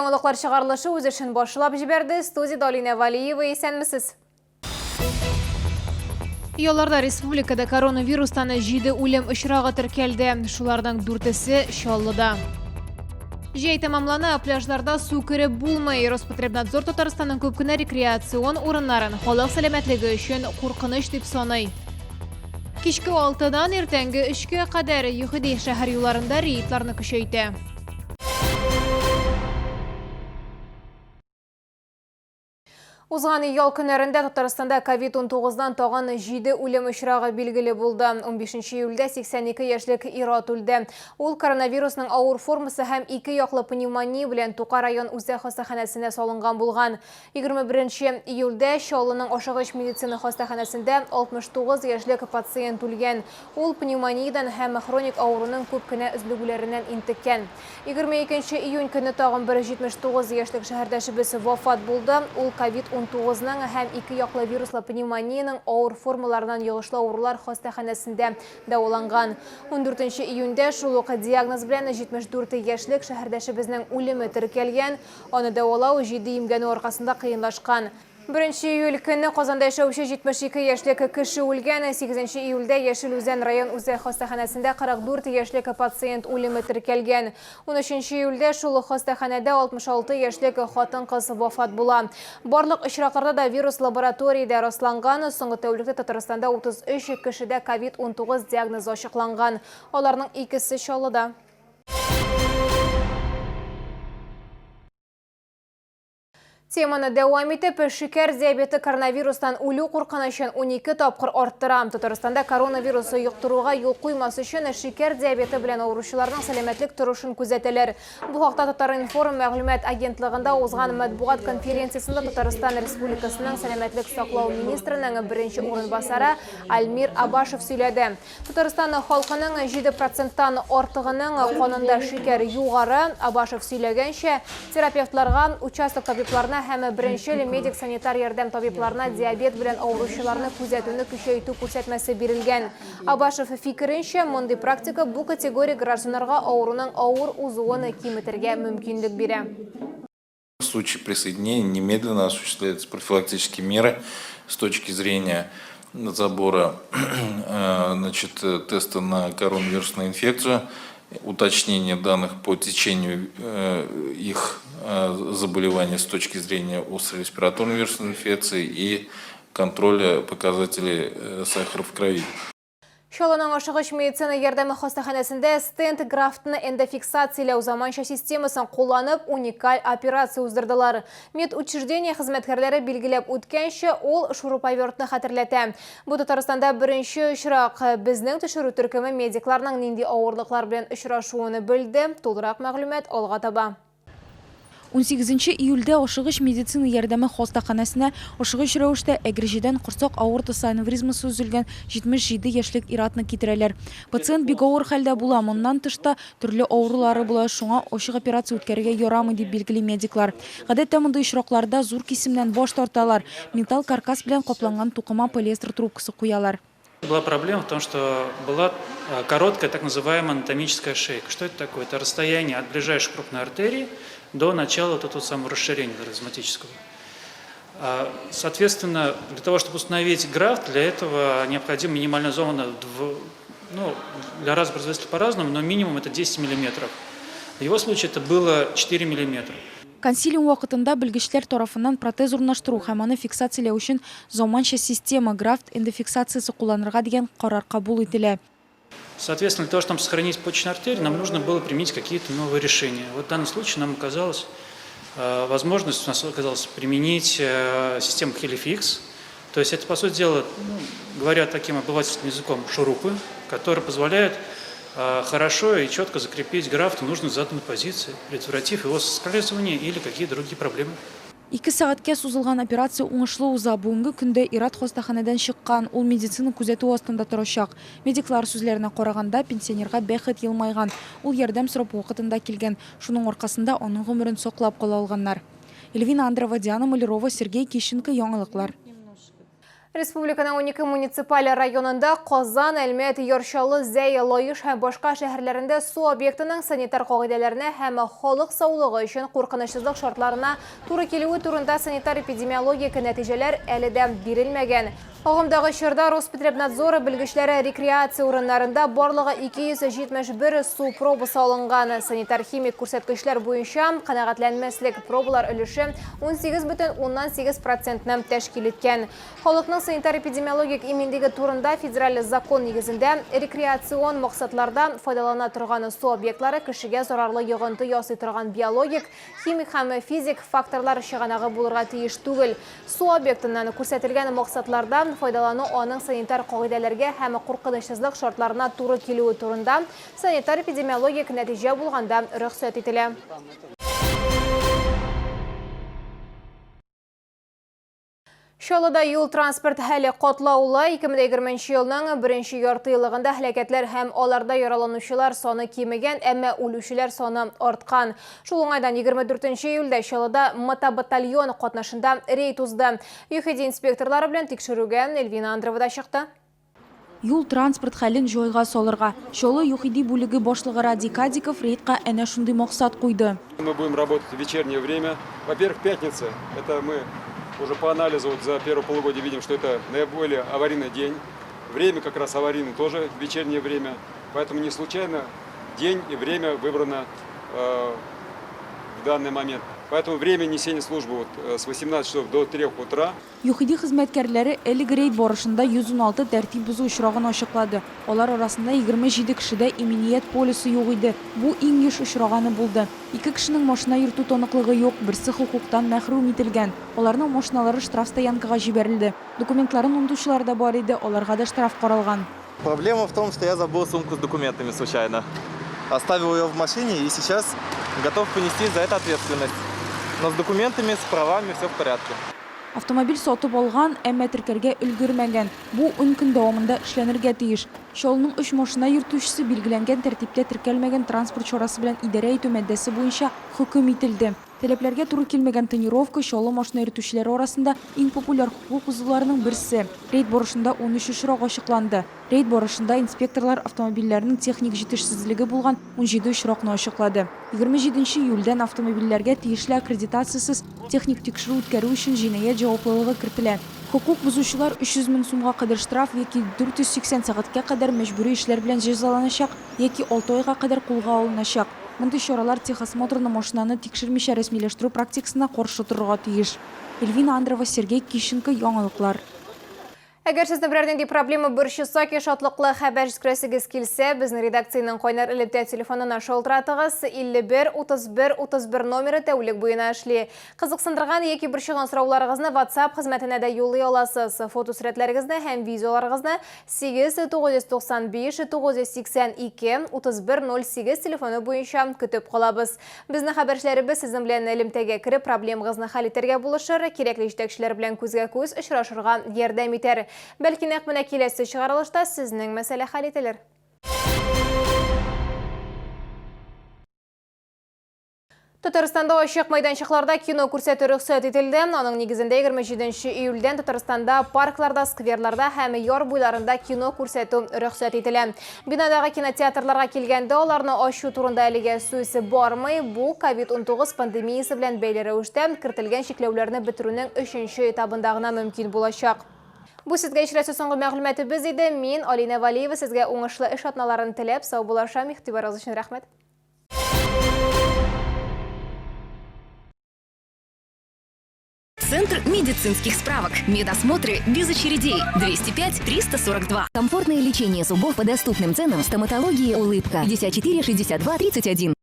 Яңалыклар чыгарылышы үз эшен башлап җибәрде. Студиядә Алинә Валиева, исәнмесез. Ялларда республикада коронавирустан 7 үлем очрагы теркәлде. Шуларның дүртесе Чаллыда. Җәй тәмамлана, пляжларда су кереп булмый. Роспотребнадзор Татарстанның күп кенә рекреацион урыннарын халык сәламәтлеге өчен куркыныч дип саный. Кичке алтыдан иртәнге өчкә кадәр ЮХИДИ шәһәр юлларында рейдларны көчәйтә. Узган ял көннәрендә Татарстанда ковид-19-дан тагын 7 үлем очрагы билгеле булды. 15 июльдә 82 яшьлек ир-ат үлде. Ул коронавирусның авыр формасы һәм ике яклы пневмония белән Тукай район үзәк хастаханәсенә салынган булган. 21 июльдә Чаллының ашыгыч медицина хастаханәсендә 69 яшьлек пациент үлгән. Ул пневмониядән һәм хроник авыруның күп кенә өзлегүләреннән интеккән. 22 нче июнь көнне тагын бер 79 яшьлек шәһәрдәшебез вафат булды. Ул ковид 19 ның һәм ике яклы вируслы пневмониянең авыр формаларыннан йогышлы авырулар хастаханәсендә дәваланган. 14 нче июньдә шул ук диагноз белән 74 яшьлек шәһәрдәшебезнең үлеме теркәлгән. Аны дәвалау җитди имгәнү аркасында кыенлашкан. Беренче июль көнне Казанда яшәүче 72 яшьлек кеше үлгән. Сигезенче июльдә Яшел Үзән район үзәк хастаханәсендә 44 яшьлек пациент үлеме теркәлгән. Унөченче июльдә шул ук хастаханәдә 66 яшьлек хатын-кыз вафат була. Барлык очракларда да вирус лабораториядә расланган. Соңгы тәүлектә Татарстанда 33 кешедә ковид-19 диагнозы ачыкланган. Аларның икесе Чаллыда. Теманы дәвам итеп, шикәр диабеты коронавирустан үлү куркынычын 12 тапкыр арттыра. Татарстанда коронавирусы йоктыруга юл куймас өчен шикәр диабеты белән авыручыларның сәламәтлек торышын күзәтәләр. Бу хакта Татар-информ мәгълүмат агентлыгында узган матбугат конференциясендә Татарстан Республикасының сәламәтлек саклау министрының беренче урынбасары Альмир Абашев сөйләде. Татарстан халкының 7 проценттан артыгының канында шикәр югары. Абашев сөйләгәнчә, терапевтларга, участок табибларына һәм беренчел медик-санитар ярдәм табибларына диабет белән авыручыларны күзәтүне көчәйтү күрсәтмәсе бирелгән. Абашев фикеренчә, мондый практика бу категория гражданнарга авыруның авыр узуын киметергә мөмкинлек бирә. В случае присоединения немедленно осуществляются профилактические меры с точки зрения забора значит, теста на коронавирусную инфекцию, уточнение данных по течению их заболевания с точки зрения острой респираторной вирусной инфекции и контроля показателей сахара в крови. Чаллының ашыгыч медицина ярдәме хастаханәсендә стенд-графтны эндофиксацияләү заманча системасын кулланып, уникаль операция уздырдылар. Медучреждение хезмәткәрләре билгеләп үткәнчә, ул шуруповертны хәтерләтә. Бу Татарстанда беренче очрак. Безнең төшерү төркеме медикларның нинди авырлыклар белән очрашуын белде. Тулырак мәгълүмат алга таба. Унсигезенче июльдә ашыгыч медицина ярдәме хастаханәсенә ашыгыч рәвештә Әгерҗедән корсак аортасы аневризмасы өзелгән 77 яшьлек ир-атны китерәләр. Пациент бик авыр хәлдә була, моннан тыш та төрле авырулары була, шуңа ачык операция үткәрергә ярамый, дип билгели медиклар. Гадәттә мондый очракларда зур кисемнән баш тарталар, металл каркас белән капланган тукыма полиэстер трубкасы куялар. Была проблема в том, что была короткая так называемая анатомическая шейка. Что это такое? Это расстояние от ближайшей крупной артерии до начала вот этого самого расширения атеросклеротического. Соответственно, для того, чтобы установить графт, для этого необходима минимальная зона, ну, для разных производителей по-разному, но минимум это 10 миллиметров. В его случае это было 4 миллиметра. Консилиум вакытында белгечләр тарафыннан протез урнаштыру һәм аны фиксацияләү өчен заманча система, графт эндофиксациясе кулланырга дигән карар кабул ителә. Соответственно, для того, чтобы сохранить почечную артерию, нам нужно было применить какие-то новые решения. Вот в данном случае нам оказалось возможность, у нас оказалось применить систему Helifix. То есть это, по сути дела, ну, говоря таким обывательским языком, шурупы, которые позволяют хорошо и четко закрепить графт в нужной заданной позиции, предотвратив его соскальзывание или какие-то другие проблемы. Ике сәгатькә сузылган операция уңышлы уза. Бүгенге көндә ир-ат хастаханәдән чыккан, ул медицина күзәтүе астында торачак. Медиклар сүзләренә караганда, пенсионерга бәхет елмайган. Ул ярдәм сорап вакытында килгән. Шуның аркасында аның гомерен саклап кала алганнар. Эльвина Андрова, Диана Малярова, Сергей Кищенко, Яңалыклар. Республиканың 12 муниципаль районында Казан, Әлмәт, Яр Чаллы, Зәй, Лаеш һәм башка шәһәрләрендә су объектының санитар кагыйдәләренә һәм халык саулыгы өчен куркынычсызлык шартларына туры килүе турында санитар-эпидемиологик нәтиҗәләр әле дә бирелмәгән. Агымдагы чорда Роспотребнадзор белгечләре рекреация урыннарында барлыгы 271 су пробасы алынган. Санитар-химик күрсәткечләр буенча канәгатьләнмәслек пробалар өлеше 18,8 процентны тәшкил иткән. Халыкның санитар-эпидемиологик иминлеге турында федераль закон нигезендә рекреацион максатларда файдалана торган су объектлары кешегә зарарлы йогынты ясый торган биологик, химик һәм физик факторлар чыганагы булырга тиеш түгел. Су объектыннан күрсәтелгән максатларда файдалану аның санитар кагыйдәләргә һәм куркынычсызлык шартларына туры килүе турында санитар-эпидемиологик нәтиҗә булганда рөхсәт ителә. Чаллыда юл-транспорт хәле катлаулы. 2020 елның беренче ярты еллыгында һәлакәтләр һәм аларда яраланучылар саны кимегән, әмма үлүчеләр саны арткан. Шул уңайдан 24 июльдә Чаллыда мотобатальон катнашында рейд узды. ЮХИДИ инспекторлары белән тикшерүгә Эльвина Андрова да чыкты. Юл-транспорт хәлен җайга салырга. Чаллы ЮХИДИ бүлеге башлыгы Радий Кадиков рейдка әнә шундый максат куйды. Мы будем работать в вечернее время. Во-первых, пятница. Это мы уже по анализу вот за первое полугодие видим, что это наиболее аварийный день. Время как раз аварийное тоже вечернее время. Поэтому не случайно день и время выбрано в данный момент. Поэтому время несения службы вот, с 18 часов до 3 утра. ЮХИДИ хезмәткәрләре әлеге рейд барышында 116 тәртип бозу очрагын ачыклады. Алар арасында 27 кешедә иминият полисы юк иде. Бу иң еш очраганы булды. Ике кешенең машина йөртү таныклыгы юк, берсе хокуктан мәхрүм ителгән. Аларның машиналары штрафстоянкага җибәрелде. Документларын онытучылар да бар иде, аларга да штраф каралган. Проблема в том, что я забыл сумку с документами случайно. Оставил ее в машине и сейчас готов понести за это ответственность. Но с документами, с правами все в порядке. Автомобиль сатып алган, әмма теркәргә өлгермәгән. Бу ун көн дәвамында эшләнергә тиеш. Чаллының өч машина йөртүчесе билгеләнгән тәртиптә теркәлмәгән транспорт чарасы белән идарә итү маддәсе буенча хөкем ителде. Таләпләргә туры килмәгән тонировка Чаллы машина йөртүчеләре арасында иң популяр хокук бозуларның берсе. Рейд барышында 13 очрак ачыкланды. Рейд барышында инспекторлар автомобильләрнең техник җитешсезлеге булган 17 очракны ачыклады. 27 нче июльдән автомобильләргә тиешле аккредитациясез техник тикшерү үткәрү өчен җинаять җаваплылыгы кертелә. Хокук бозучылар 300 мең сумга кадәр штраф яки 480 сәгатькә кадәр мәҗбүри эшләр белән җәзаланачак яки алты айга кадәр кулга алыначак. Мондый чаралар техосмотрны машинаны тикшермичә рәсмиләштерү практикасына каршы торырга тиеш. Эльвина Андрова, Сергей Кищенко, Яңалыклар. Әгәр сезне берәр нинди проблема борчыса, ки шатлыклы хәбәр җиткерәсегез килсә, безнең редакциянең кайнар элемтә телефонына шалтыратыгыз. 51 31 31 номеры тәүлек буена эшли. Кызыксындырган яки борчыган сорауларыгызны WhatsApp хезмәтенә дә юллый аласыз. Фотосурәтләрегезне һәм видеоларыгызны 8 995 982 31 08 телефоны буенча көтеп калабыз. Безнең хәбәрчеләребез сезнең белән элемтәгә кереп, проблемагызны хәл итәргә булышыр, кирәкле җитәкчеләр белән күзгә-күз очрашырга ярдәм итәр. Бәлки нәкъ менә киләсе чыгарылышта сезнең мәсьәлә хәл ителер. Татарстанда ачык мәйданчыкларда кино күрсәтү рөхсәт ителде. Аның нигезендә 27 июльдән Татарстанда паркларда, скверларда һәм яр буйларында кино күрсәтү рөхсәт ителә. Бинадагы кинотеатрларга килгәндә, аларны ачу турында әлегә сүз бармый. Бу COVID-19 пандемиясе белән бәйле рәвештә кертелгән чикләүләрне бетерүнең өченче этабында гына мөмкин булачак. Бу сезгә ишетәсе соңгы мәгълүматыбыз иде. Мин, Алинә Валиева, сезгә уңышлы эш атналарын теләп, саубуллашам. Игътибарыгыз өчен рәхмәт. Центр медицинских справок. Медосмотры без очередей. 205 342. Комфортное лечение зубов по доступным ценам. Стоматология «Улыбка». 54 62 31.